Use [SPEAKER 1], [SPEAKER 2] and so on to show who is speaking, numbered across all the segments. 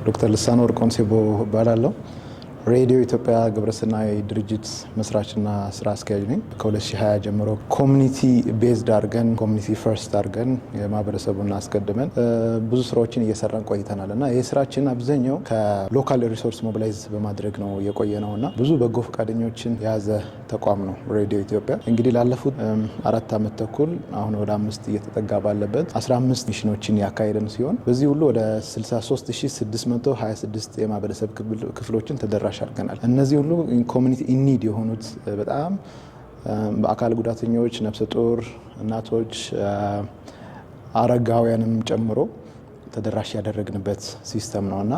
[SPEAKER 1] ዶክተር ልሳነ ወርቅ ኦንሴቦ እባላለሁ። ሬዲዮ ኢትዮጵያ ግብረሰናይ ድርጅት መስራችና ስራ አስኪያጅ ነኝ። ከ2020 ጀምሮ community based አድርገን፣ community first አድርገን፣ የማህበረሰቡን አስቀድመን ብዙ ስራዎችን እየሰራን ቆይተናል እና ይህ ስራችን አብዛኛው ከ local resource mobilize በማድረግ ነው የቆየ ነው እና ብዙ በጎ ፈቃደኞችን የያዘ ተቋም ነው ሬዲዮ ኢትዮጵያ። እንግዲህ ላለፉት 4 ዓመት ተኩል፣ አሁን ወደ 5 እየተጠጋ ባለበት፣ 15 mission ኦችን ያካሄደን ሲሆን በዚህ ሁሉ ወደ 63,626 የማህበረሰብ ክፍሎችን ተደራሽ አድርገናል። እነዚህ ሁሉ community in need የሆኑት በጣም በአካል ጉዳተኞች፣ ነፍሰ ጡር እናቶች፣ አረጋውያንም ጨምሮ ተደራሽ ያደረግንበት system ነው እና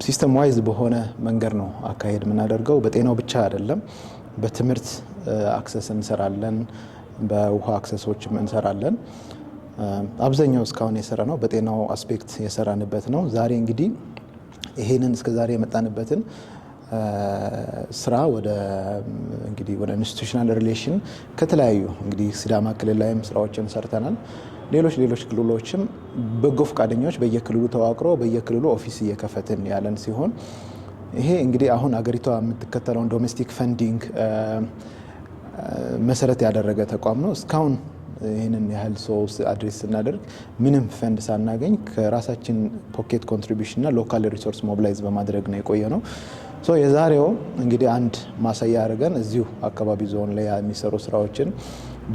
[SPEAKER 1] system wise በሆነ መንገድ ነው አካሄድ የምናደርገው። በጤናው ብቻ አይደለም፣ በትምህርት access እንሰራለን፣ በውሃ access ኦችም እንሰራለን። አብዛኛው እስካሁን የሰራነው በጤናው aspect የሰራንበት ነው። ዛሬ እንግዲህ ይሄንን እስከ ዛሬ የመጣንበትን ስራ ወደ እንግዲህ ወደ institutional relation ከተለያዩ እንግዲህ ሲዳማ ክልል ላይም ስራዎችን ሰርተናል። ሌሎች ሌሎች ክልሎችም በጎ ፈቃደኞች በየክልሉ ተዋቅሮ በየክልሉ office እየከፈትን ያለን ሲሆን ይሄ እንግዲህ አሁን አገሪቷ የምትከተለውን domestic funding መሰረት ያደረገ ተቋም ነው። እስካሁን ይህንን ያህል ሰው address ስናደርግ ምንም ፈንድ ሳናገኝ ከራሳችን pocket contribution እና local resource mobilize በማድረግ ነው የቆየነው። So የዛሬው እንግዲህ አንድ ማሳያ አድርገን እዚሁ አካባቢ ዞን ላይ የሚሰሩ ስራዎችን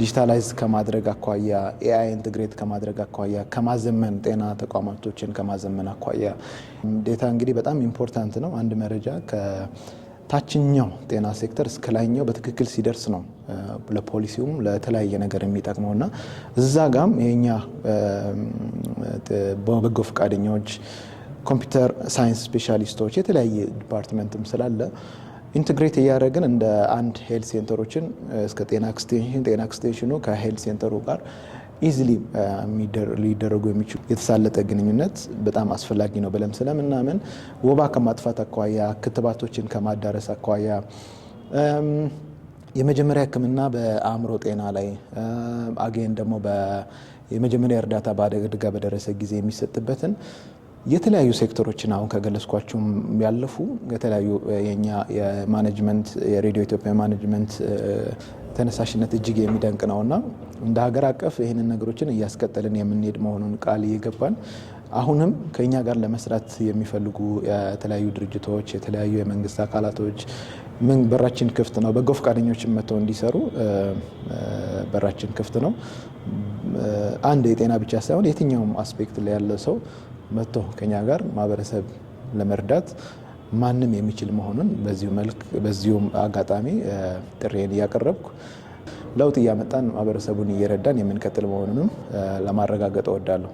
[SPEAKER 1] digitalize ከማድረግ አኳያ፣ AI integrate ከማድረግ አኳያ፣ ከማዘመን ጤና ተቋማቶችን ከማዘመን አኳያ data እንግዲህ በጣም important ነው። አንድ መረጃ ከታችኛው ጤና ሴክተር እስከ ላይኛው በትክክል ሲደርስ ነው ለፖሊሲውም ለተለያየ ነገር የሚጠቅመው እና እዛ ጋም የኛ በጎ ፈቃደኞች፣ computer science specialist ኦች፣ የተለያየ department ም ስላለ integrate እያደረግን እንደ አንድ health center ኦችን እስከ ጤና extension፣ ጤና extension ኑ ከ health center ኡ ጋር easily ሊደረጉ የሚችሉ የተሳለጠ ግንኙነት በጣም አስፈላጊ ነው ብለን ስለምናምን ወባ ከማጥፋት አኳያ፣ ክትባቶችን ከማዳረስ አኳያ፣ የመጀመሪያ ሕክምና በአእምሮ ጤና ላይ again ደግሞ የመጀመሪያ እርዳታ በአደጋ በደረሰ ጊዜ የሚሰጥበትን የተለያዩ ሴክተሮችን አሁን ከገለጽኳቸውም ያለፉ የተለያዩ የኛ የ management፣ የሬዲዮ ኢትዮጵያ management ተነሳሽነት እጅግ የሚደንቅ ነውና እንደ ሀገር አቀፍ ይህንን ነገሮችን እያስቀጠልን የምንሄድ መሆኑን ቃል እየገባን አሁንም ከኛ ጋር ለመስራት የሚፈልጉ የተለያዩ ድርጅቶች፣ የተለያዩ የመንግስት አካላቶች ምን በራችን ክፍት ነው። በጎ ፈቃደኞችን መጥተው እንዲሰሩ በራችን ክፍት ነው። አንድ የጤና ብቻ ሳይሆን የትኛውም aspect ላይ ያለ ሰው መጥቶ ከኛ ጋር ማህበረሰብ ለመርዳት ማንም የሚችል መሆኑን በዚሁ መልክ በዚሁም አጋጣሚ ጥሪዬን እያቀረብኩ ለውጥ እያመጣን ማህበረሰቡን እየረዳን የምንቀጥል መሆኑንም ለማረጋገጥ እወዳለሁ።